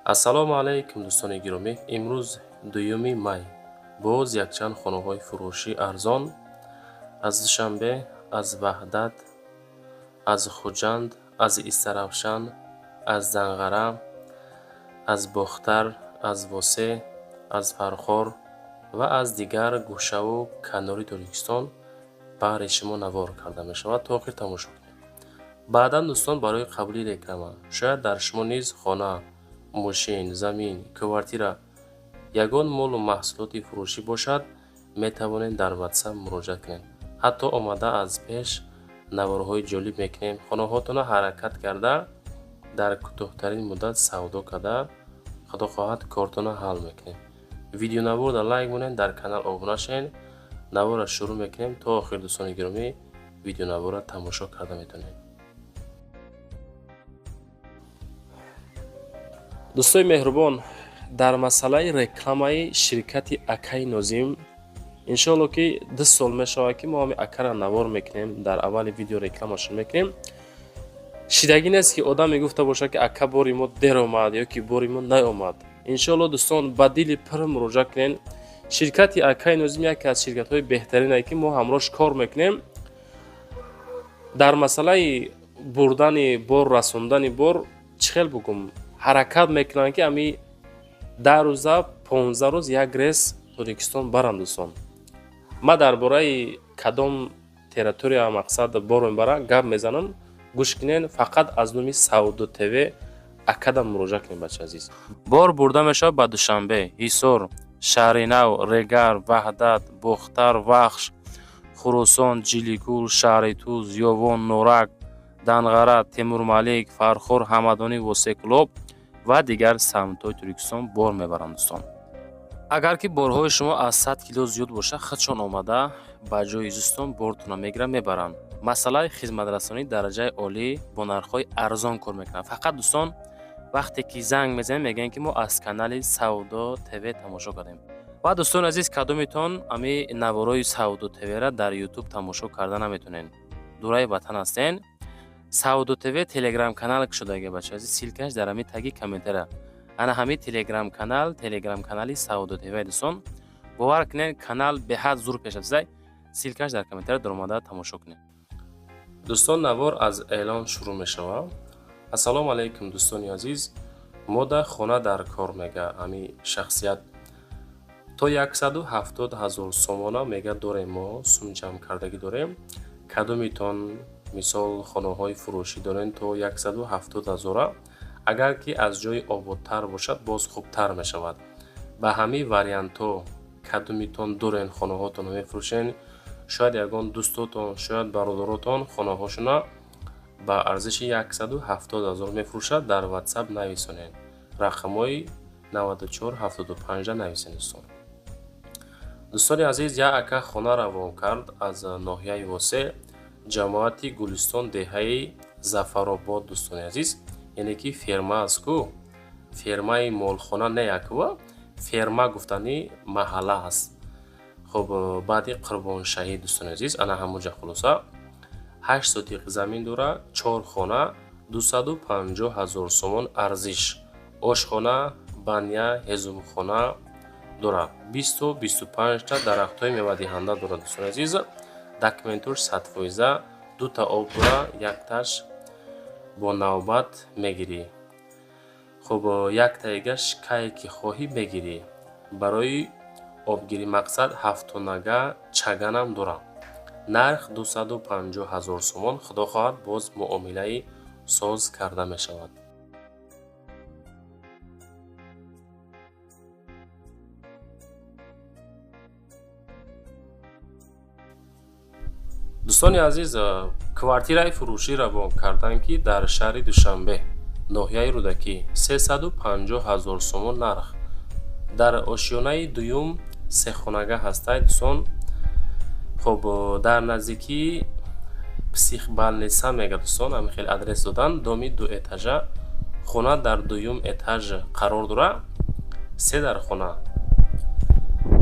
Ассалому алайкум, дӯстони гиромӣ. Имрӯз 2 май. Боз якчанд хонаҳои фурӯшӣ арзон аз Душанбе, аз Ваҳдат, аз Хуҷанд, аз Истаравшан, аз Данғара, аз Бохтар, аз Восе, аз Фархор ва аз дигар гӯшаву канори Тоҷикистон баҳри шумо навор карда мешавад. То охир тамошо кунед. Баъдан, дӯстон, барои қабули реклама, шояд дар шумо низ хона, мошин, замин, квартира, ягон молу маҳсулоти фурӯшӣ бошад, метавонед дар Ватсап муроҷиат кунед. Ҳатто омада аз пеш наворҳои ҷолиб мекунем. Хонаҳотонро ҳаракат карда, дар кӯтоҳтарин муддат савдо карда, худо хоҳад, кортонро ҳал мекунем. Видеонаворро лайк монед, дар канал обуна шавед. Наворро шурӯъ мекунем. То охир, дӯстони гиромӣ, видеонаворро тамошо карда метавонед. Дӯстои меҳрубон, дар масъалаи рекламаи ширкати акаи Нозим, иншоалло, ки 2 сол мешавад, ки мо ҳами акара навор мекунем, дар аввали видео рекламашон мекунем. Шидагӣ нест, ки одам мегуфта бошад, ки ака, бори мо дер омад ё ки бори мо наомад. Иншоалло, дӯстон, ба дили пур муроҷиат кунед. Ширкати акаи Нозим яке аз ширкатҳои беҳтаринае, ки мо ҳамроҳш кор мекунем. Дар масъалаи бурдани бор, расондани бор, чӣ хел бугум, ҳаракат мекунанд, ки ами 10 рӯза, 15 рӯз як рейс Тоҷикистон баранд. Дӯстон, ман дар бораи кадом территория, мақсад, бор мебарам, гап мезанам, гӯш кунед. Фақат аз номи Савдо ТВ акадам муроҷиат кунед, бачаи азиз. Бор бурда мешавад ба Душанбе, Ҳисор, Шаҳринав, Регар, Ваҳдат, Бохтар, Вахш, Хуросон, Ҷиликул, шаҳри Туз, Ёвон, Норак, Данғара, Темурмалик, Фархор, Ҳамадонӣ, Восе, Кӯлоб ва дигар самтҳои Тоҷикистон бор мебаранд. Дӯстон, агар ки борҳои шумо аз 100 кило зиёд бошад, худшон омада ба ҷои зистон бортонро мегиранд, мебаранд. Масъалаи хизматрасонии дараҷаи олӣ, бо нархҳои арзон кор мекунанд. Фақат, дӯстон, вақте ки занг мезанем, мегӯянд, ки мо аз канали Савдо ТВ тамошо кардем. Ва, дӯстони азиз, кадомитон ами наворои Савдо ТВра дар Ютуб тамошо карда наметонед, дураи ватан ҳастен, Савдо ТВ телеграм канал кушодаги, бача азиз. Ссылка ш дар ҳами таги комментария. Ана ҳами телеграм канал, телеграм канали Савдо ТВ. Дӯстон, бовар кунед, канал беҳад зур пеш рафтааст. Ссылка ш дар комментария, даромада тамошо кунед. Дӯстон, навор аз эълон шурӯъ мешавад. Ассалому алайкум, дӯстони азиз. Мода хона дар кор, мега ҳами шахсият. То 170 000 сомона, мега, дорем, мо сум ҷамъ кардагӣ дорем. Кадомитон, мисол, хонаҳои фурӯшӣ дорем то 170 ҳазора, агар ки аз ҷои ободтар бошад, боз хубтар мешавад. Ба ҳамин вариантҳо кадомитон дорен, хонаҳотонро мефурӯшен, шояд ягон дӯстотон, шояд бародаротон хонаҳошона ба арзиши 170 000 мефурӯшад, дар Ватсап нависонед, рақамҳои 94 75 нависед. Дӯстон, дӯстони азиз, як ака хона равон кард аз ноҳияи Восе, ҷамоати Гулистон, деҳаи Зафаробод. Дӯстони азиз, яъне ки ферма аст ку, фермаи молхона не, яква ферма гуфтани маҳалла аст. Хуб, баъди Қурбоншаҳид, дӯстони азиз, ана ҳамонҷа. Хулоса, 8 сотиқ замин дора, чор хона, 250 000 сомон арзиш, ошхона, баня, ҳезумхона дорад, 20-у 25та дарахтҳои мевадиҳанда дорад. Дӯстони азиз, документош 100%, дута об дора, якташ бо навбат мегирӣ. Хуб, яктаигаш кае ки хоҳӣ мегирӣ. Барои обгирӣ, мақсад, ҳафтонага чаганам дорад. Нарх 250 000 сомон, худо хоҳад, боз муомилаи соз карда мешавад. Дӯстони азиз, квартираи фурӯшӣ равон карданд, ки дар шаҳри Душанбе, ноҳияи Рӯдакӣ, 350 000 сомон нарх, дар ошёнаи дуюм, сехонага ҳастад. Дӯстон, хуб, дар наздикии психбольница, мега, дӯстон, ҳамин хел адрес додан. Доми дуэтажа, хона дар дуюм этаж қарор дорад. Се дархона,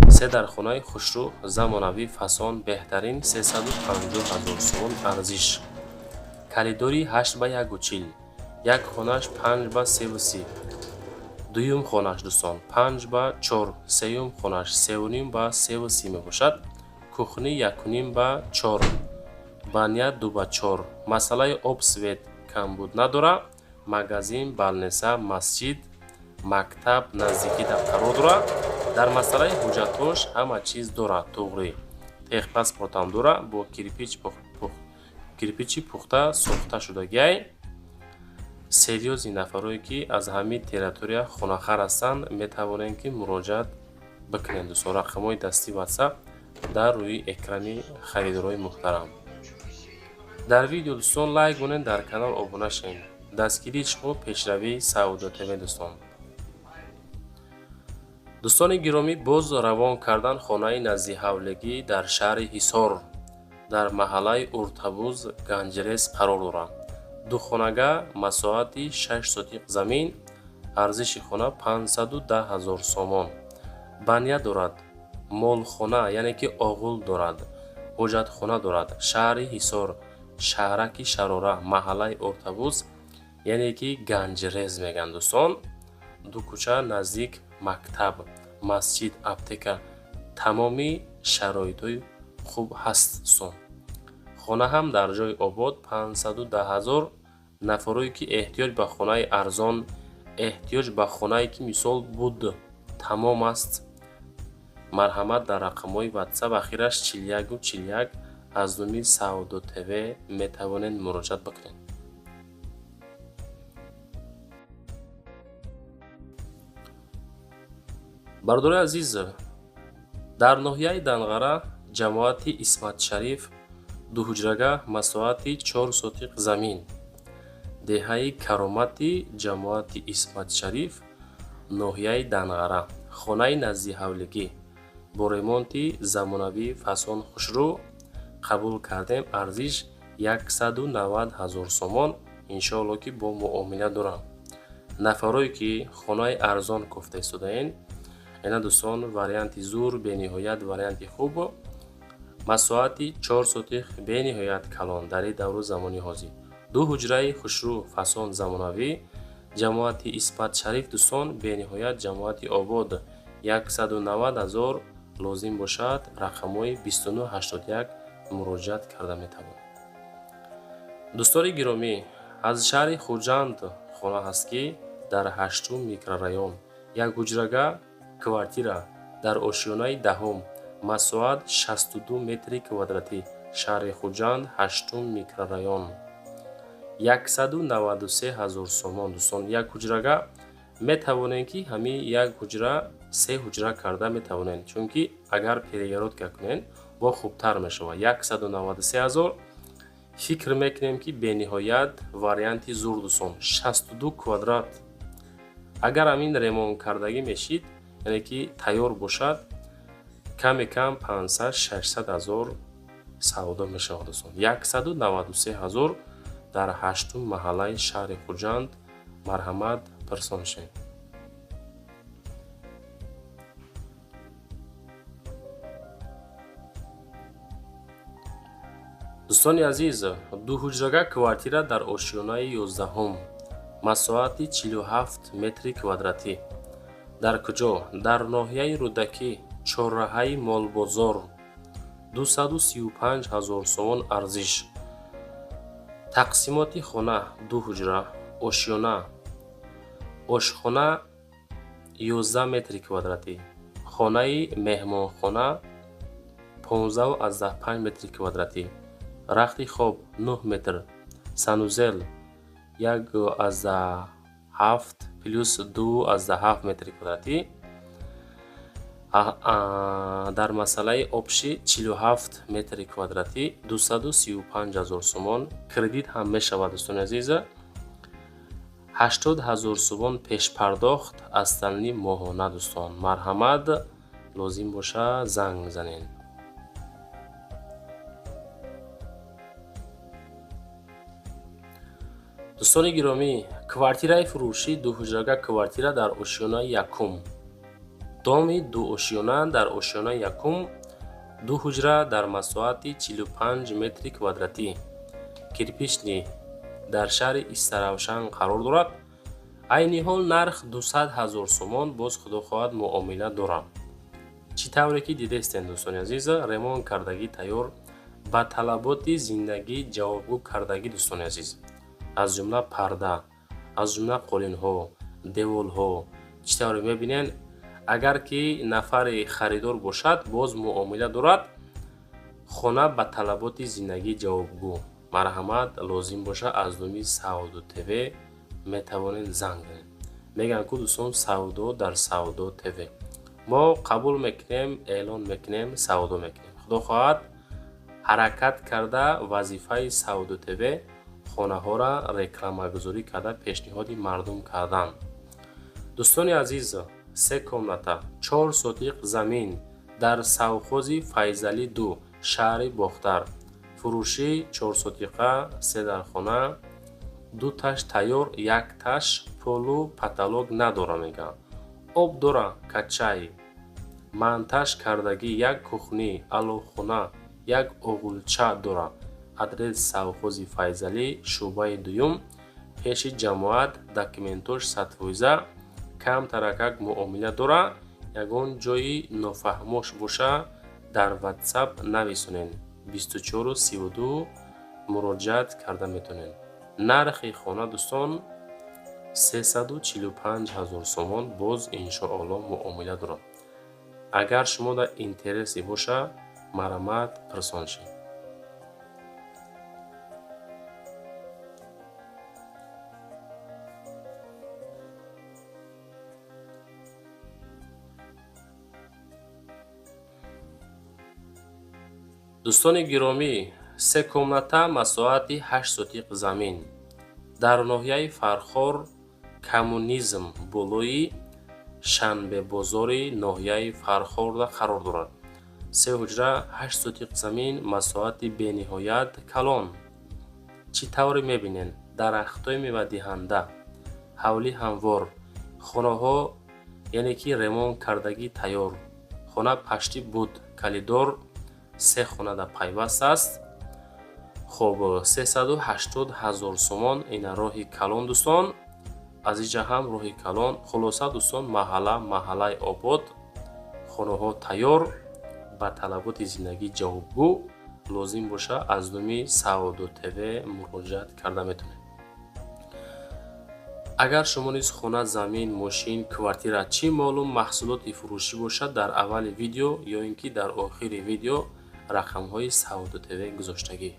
се дархонаи хушрӯ, замонавӣ, фасон беҳтарин, 350 000 сомон арзиш, калидори 8 ба 1,40, як хонаш 5 ба 3,30. Дуюм хонаш, дӯстон, 5 ба 4, сеюм хонаш 3,5 ба 3,30 мебошад. Кухни 1,5 ба 4, баня 2 ба 4. Масъалаи об, свет камбуд надорад. Магазин, балнеса, масҷид, мактаб наздикида қарор дорад. Дар масъалаи ҳуҷҷатҳош ҳама чиз дорад, туғрӣ, техпаспортам дорад, бо кирпичи пухта сохта шудагиай. Серьёзный нафарое, ки аз ҳамин территория хонахар ҳастанд, метавонем, ки муроҷиат бикунем, дӯстон. Рақамҳои дастии Ватсап дар рӯи экрани харидорои муҳтарам. Дар видео, дӯстон, лайк монед, дар канал обуна шавед. Дастгирии шумо пешравии Савдо ТВ, дӯстон. Дӯстони гиромӣ, боз равон кардан хонаи наздиҳавлигӣ дар шаҳри Ҳисор, дар маҳаллаи Уртабуз, Ганҷрез қарор дорад. Духонага, масоҳати 6 сотиқ замин, арзиши хона 510 ҳазор сомон. Баня дорад, молхона, яъне ки оғул дорад, ҳоҷатхона дорад. Шаҳри Ҳисор, шаҳраки Шарора, маҳаллаи Ортабуз, яъне ки Ганҷрез мегӯянд, дӯстон. Ду кӯча наздик мактаб, масҷид, аптека, тамоми шароитҳои хуб ҳаст, дӯстон. Хона ҳам дар ҷои обод, 510 ҳазор. Нафарое, ки эҳтиёҷ ба хонаи арзон, эҳтиёҷ ба хонае, ки мисол буд, тамом аст, марҳамат, дар рақамҳои Ватсап ахираш 41 41 аз номи Савдо ТВ метавонед муроҷиат бикунед. Бародарои азиз, дар ноҳияи Данғара, ҷамоати Исматшариф, дуҳуҷрага, масоҳати 4 сотиқ замин, деҳаи Каромати, ҷамоати Исматшариф, ноҳияи Данғара, хонаи наздиҳавлигӣ бо ремонти замонавӣ, фасон, хушрӯ қабул кардем. Арзиш 190 ҳазор сомон. Иншоалло, ки бо муомила дорам. Нафарое, ки хонаи арзон кофта истодаен, ина, дӯстон, варианти зур, бениҳоят варианти хуб, масоҳати 4 сотих, бениҳоят калон. Дар ин давру замони ҳозир ду ҳуҷраи хушрӯ, фасон, замонавӣ, ҷамоати Исматшариф, дӯстон, бениҳоят ҷамоати обод, 190 ҳазор. Лозим бошад, рақамҳои 2981 муроҷиат карда метавонед. Дӯстони гиромӣ, аз шаҳри Хуҷанд хона ҳаст, ки дар ҳаштум микрорайон, як ҳуҷрага квартира дар ошёнаи 10-ум, масоҳат 62 метри квадратӣ, шаҳри Хуҷанд, ҳаштум микрорайон, 193 ҳазор сомон. Дӯстон, як ҳуҷрага метавонем, ки ҳамин як ҳуҷра се ҳуҷра карда метавонем, чунки агар перегородка кунем, бо хубтар мешавад. 193 ҳазор, фикр мекунем, ки бениҳоят варианти зур, дӯстон. 62 квадрат. Агар ҳамин ремонт кардагӣ мешид, яъне ки тайёр бошад, каме кам 500 600 ҳазор савдо мешавад, дӯстон. 193 ҳазор дар ҳаштум маҳаллаи шаҳри Хуҷанд, марҳамат, пирсон шавед. Дӯстони азиз, дуҳуҷрага квартира дар ошёнаи 11-ум, масоҳати 47 метри квадратӣ. Дар куҷо? Дар ноҳияи Рӯдакӣ, чорраҳаи Молбозор, 235 ҳазор сомон арзиш. Тақсимоти хона: ду ҳуҷра, ошёна, ошхона 11 метри квадратӣ, хонаи меҳмонхона 15,5 метри квадратӣ, рахти хоб 9 метр, санузел 1,7 плюс 2,7 метри квадратӣ. Дар масъалаи общий 47 метри квадратӣ, 235 ҳазор сомон. Кредит ҳам мешавад, дӯстони азиза. 80 ҳазор сомон пешпардохт, остальное моҳона. Дӯстон, марҳамат, лозим боша, занг занед. Дӯстони гиромӣ, квартираи фурӯшӣ, дуҳуҷрага квартира дар ошёнаи якум, доми дуошёна, дар ошёнаи якум, ду ҳуҷра дар масоҳати 45 метри квадратӣ, кирпичный, дар шаҳри Истаравшан қарор дорад. Айни ҳол нарх 200 ҳазор сомон, боз худо хоҳад муомила дорам. Чӣ тавре ки дидестен, дӯстони азиз, ремонт кардагӣ тайёр, ба талаботи зиндагӣ ҷавобгӯ кардагӣ, дӯстони азиз, аз ҷумла парда, аз ҷумла қолинҳо, деволҳо. Чӣ тавре мебинен, агар ки нафари харидор бошад, боз муомила дорад. Хона ба талаботи зиндагӣ ҷавобгӯ. Марҳамат, лозим боша, аз номи Савдо ТВ метавонед занг занед. Мегӯянд ку, дӯстон, савдо дар Савдо ТВ. Мо қабул мекунем, эълон мекунем, савдо мекунем. Худо хоҳад, ҳаракат карда, вазифаи Савдо ТВ хонаҳоро рекламагузорӣ карда, пешниҳоди мардум кардан. Дӯстони азиз, се комната, 4 сотиқ замин дар совхози Файзалӣ 2, шаҳри Бохтар. Фурӯшӣ 4 сотиқа, се дархона, дуташ тайёр, якташ полу потолок надора, мегӯянд. Об дора, качай, монтаж кардагӣ, як кухни, аловхона, як оғилча дора. Адрес: совхози Файзалӣ, шӯъбаи дуюм, пеши ҷамоат. Документош 100%, камтаракак муомила дора. Ягон ҷои нофаҳмош боша, дар Ватсап нависонед, 2432 муроҷиат карда метавонед. Нархи хона, дӯстон, 345 ҳазор сомон, боз иншоалло муомила дорад. Агар шумо дар интересе боша, марҳамат, пурсон шед. Дӯстони гиромӣ, се комната, масоҳати 8 сотиқ замин дар ноҳияи Фархор, Коммунизм, болои Шанбебозори ноҳияи Фархорда қарор дорад. Се ҳуҷра, 8 сотиқ замин, масоҳати бениҳоят калон. Чӣ тавре мебинед, дарахтҳои мевадиҳанда, ҳавли ҳамвор, хонаҳо, яъне ки ремонт кардагӣ тайёр. Хона пашти буд, коридор, се хонада пайваст аст. Хоб, 380 ҳазор сомон. Ина роҳи калон, дӯстон, аз инҷа ҳам роҳи калон. Хулоса, дӯстон, маҳалла маҳаллаи обод, хонаҳо тайёр, ба талаботи зиндагӣ ҷавобгӯ. Лозим боша, аз номи Савдо ТВ муроҷиат карда метавонед. Агар шумо низ хона, замин, мошин, квартира, чӣ молу маҳсулоти фурӯшӣ бошад, дар аввали видео ё ин ки дар охири видео рақамҳои Савдо ТВ гузоштагӣ.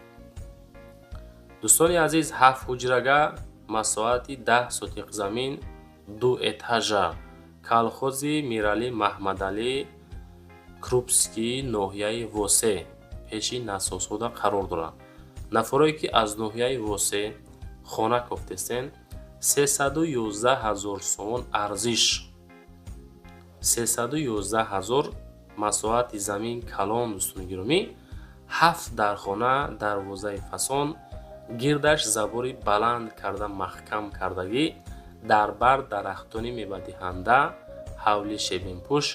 Дӯстони азиз, ҳафт ҳуҷрага, масоҳати 10 сотиқ замин, ду этажа, колхози Миралӣ Маҳмадалӣ Крупский, ноҳияи Восе, пеши насосҳода қарор дорад. Нафарое ки аз ноҳияи Восе хона кофтестен, 311 ҳазор сомон арзиш, 311 ҳазор. Масоҳати замин калон, дӯстони гиромӣ, ҳафт дархона, дарвозаи фасон, гирдаш забори баланд карда маҳкам кардагӣ, дар бар дарахтони мевадиҳанда, ҳавли шебенпӯш,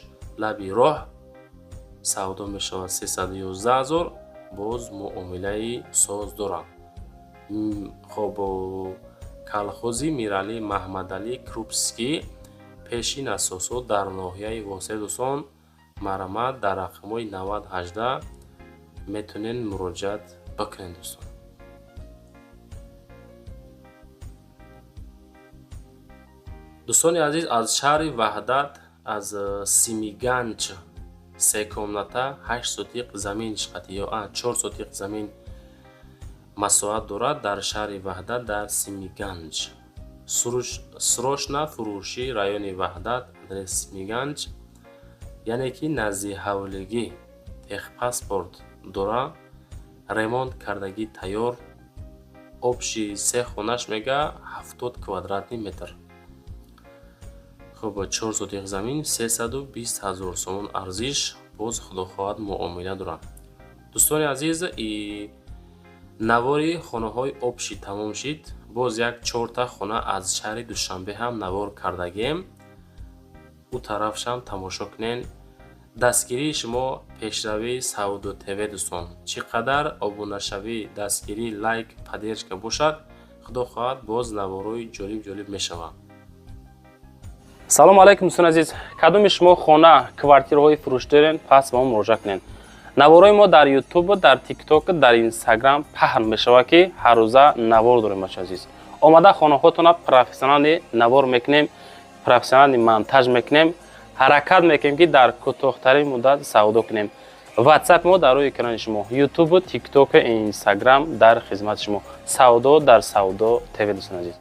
лаби роҳ савдо мешавад 311 ҳазор, боз муомилаи соз дорад. Хоб, колхози Миралӣ Маҳмадалӣ Крупский, пеши насосҳо, дар ноҳияи Восе. Дӯстон, марҳамат, дар рақамҳои 9018 метавонед муроҷиат бикунед, дӯстон. Дӯстони азиз, аз шаҳри Ваҳдат, аз Симиганҷ, се комната, 8 сотиқ замин шқати ё 4 сотиқ замин масоҳат дорад дар шаҳри Ваҳдат, дар Симиганҷ. Срочно фурӯшӣ, райони Ваҳдат, адрес Симиганҷ, яъне ки назди ҳавлигӣ, техпаспорт дора, ремонт кардагӣ тайёр. Общий се хонаш мега 70 квадратный метр. Хуб, 4 сотиқ замин, 320 ҳазор сомон арзиш, боз худо хоҳад муомила дорад. Дӯстони азиз, и навори хонаҳои общий тамом шид. Боз як чорта хона аз шаҳри Душанбе ҳам навор кардагием, ӯ тарафшам тамошо кунед. Дастгирии шумо пешравии Савдо ТВ. Дӯстон, чӣ қадар обунашавӣ, дастгирӣ, лайк, поддержка бошад, худо хоҳад, боз наворҳои ҷолиб ҷолиб мешавад. Салому алайкум, дӯстони азиз. Кадоми шумо хона, квартираҳои фурӯш дорен, пас ба мо муроҷиат кунед. Наворҳои мо дар Ютуб, дар Тикток, дар Инстаграм паҳн мешавад, ки ҳаррӯза навор дорем. Бача азиз, омада хонаҳотона профессионалӣ навор мекунем, профессионалӣ монтаж мекунем, ҳаракат мекунем, ки дар кӯтоҳтарин муддат савдо кунем. Ватсап мо дар рӯи экрани шумо, Ютуб, Тикток, Инстаграм дар хизмати шумо. Савдо дар Савдо ТВ, дӯстони азиз.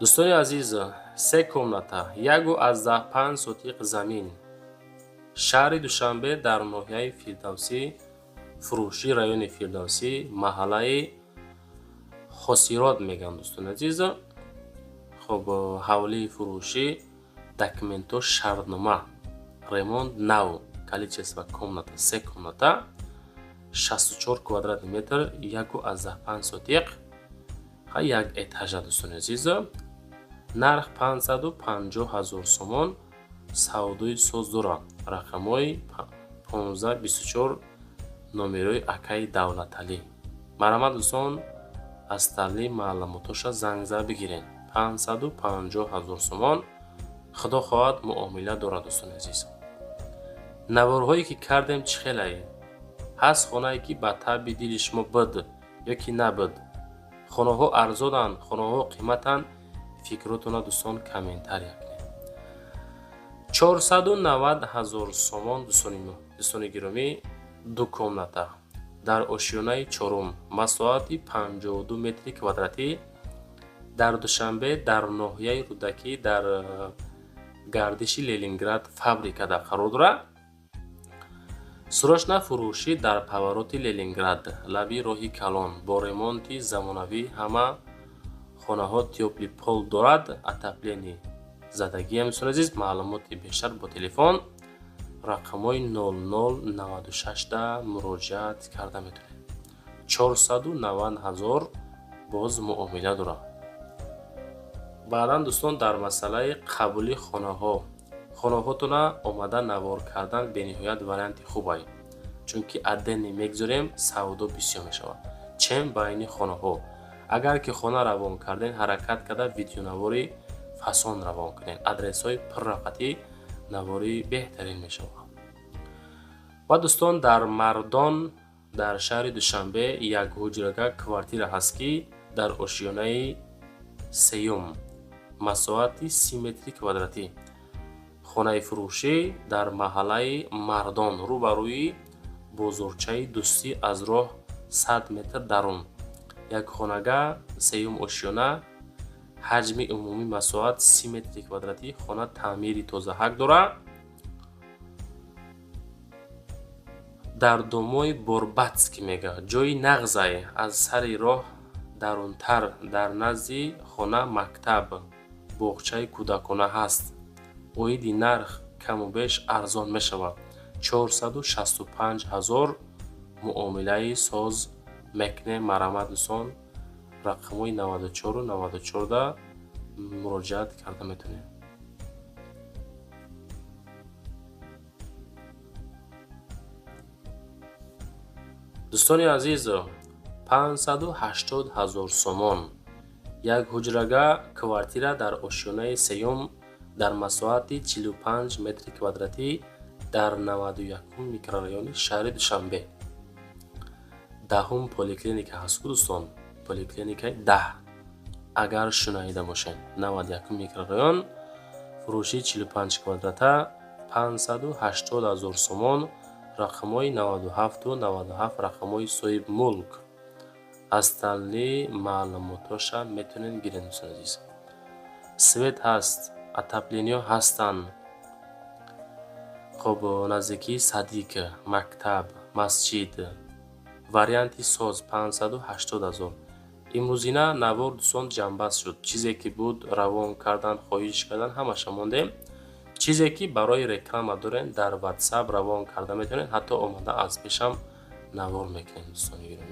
Дӯстони азиз, се комната, 1,5 сотиқ замин, шаҳри Душанбе, дар ноҳияи Фирдавсӣ, фурӯшӣ, райони Фирдавсӣ, маҳаллаи Хосирот мегӯянд, дӯстони азиз. Хоб, ҳавлии фурӯшӣ, документҳо, шартнома, ремонт нав, количество комната се комната, 64 квадратный метр, 1,5 сотиқ, як этажа. Дӯстони азиз, нарх 550 ҳазор сомон, савдои соз дорад. Рақамҳои 1524, номерои акаи Давлаталӣ. Марҳамат, дӯстон, аз талли маълумотоша занг зада бигирен. 550 ҳазор сомон, худо хоҳад, муомила дорад. Дӯстони азиз, наворҳое ки кардем, чӣ хелае ҳаст? Хонае ки ба табъи дили шумо буд ё ки набуд? Хонаҳо арзонанд, хонаҳо қиматанд? Фикротона, дӯстон, комментария кунед. 490 ҳазор сомон, дӯстони гиромӣ, ду комната дар ошёнаи чорум, масоҳати 52 метри квадратӣ, дар Душанбе, дар ноҳияи Рӯдакӣ, дар гардиши Ленинград фабрикада қарор дорад. Срочно фурӯшӣ дар повороти Ленинград, лаби роҳи калон, бо ремонти замонавӣ, ҳама хонаҳо тёплый пол дорад, отопление задагиам. Дӯстони азиз, маълумоти бештар бо телефон рақамҳои 0096-да муроҷиат карда метавонед. 490 ҳазор, боз муомила дорад. Баъдан, дӯстон, дар масъалаи қабули хонаҳо, хонаҳотона омада навор кардан бениҳоят варианти хубай, чунки отдельный мегузорем, савдо бисёр мешавад, чем байни хонаҳо. Агар ки хона равон кардем, ҳаракат карда видеонавори фасон равон кунед, адресҳои пуррақатӣ, навори беҳтарин мешавад. Ва, дӯстон, дар Мардон, дар шаҳри Душанбе як ҳуҷрага квартира ҳаст, ки дар ошёнаи сеюм, масоҳати 30 метри квадратӣ, хонаи фурӯшӣ дар маҳаллаи Мардон, рӯ ба рӯи бозорчаи Дӯстӣ, аз роҳ 100 метр дарун, як хонага, сеюм ошёна, ҳаҷми умумии масоҳат 30 метри квадратӣ, хона таъмири тозаҳак дорад. Дар домои Борбатский мега, ҷои нағзай, аз сари роҳ дарунтар, дар назди хона мактаб, боғчаи кӯдакона ҳаст. Оиди нарх каму беш арзон мешавад, 465 ҳазор, муомилаи соз мекунем. Марҳамат, дӯстон, рақамҳои 94 94-да муроҷиат карда метавонед. Дӯстони азиз, 580 ҳазор сомон, як ҳуҷрага квартира дар ошёнаи сеюм, дар масоҳати 45 метри квадратӣ, дар 91 микрорайони шаҳри Душанбе, даҳум поликлиника ҳаст ку, дӯстон, поликлиникаи 10, агар шунаида бошед, 91 микрорайон, фурӯши 45 квадрата, 580 ҳазор сомон, рақамҳои 97 97, рақамҳои соҳибмулк. Аз талли маълумотоша метавонед гиред, дӯстони азиз. Свет ҳаст, отоплениҳо ҳастанд. Хоб, наздикии садик, мактаб, масҷид, варианти соз, 580 ҳазор. Имрӯзина навор, дӯстон, ҷамъбаст шуд. Чизе ки буд, равон кардан, хоҳиш кардан, ҳамаша мондем. Чизе ки барои реклама дорем, дар Ватсап равон карда метавонед, ҳатто омада аз пешам навор мекунем, дӯстони гиромӣ.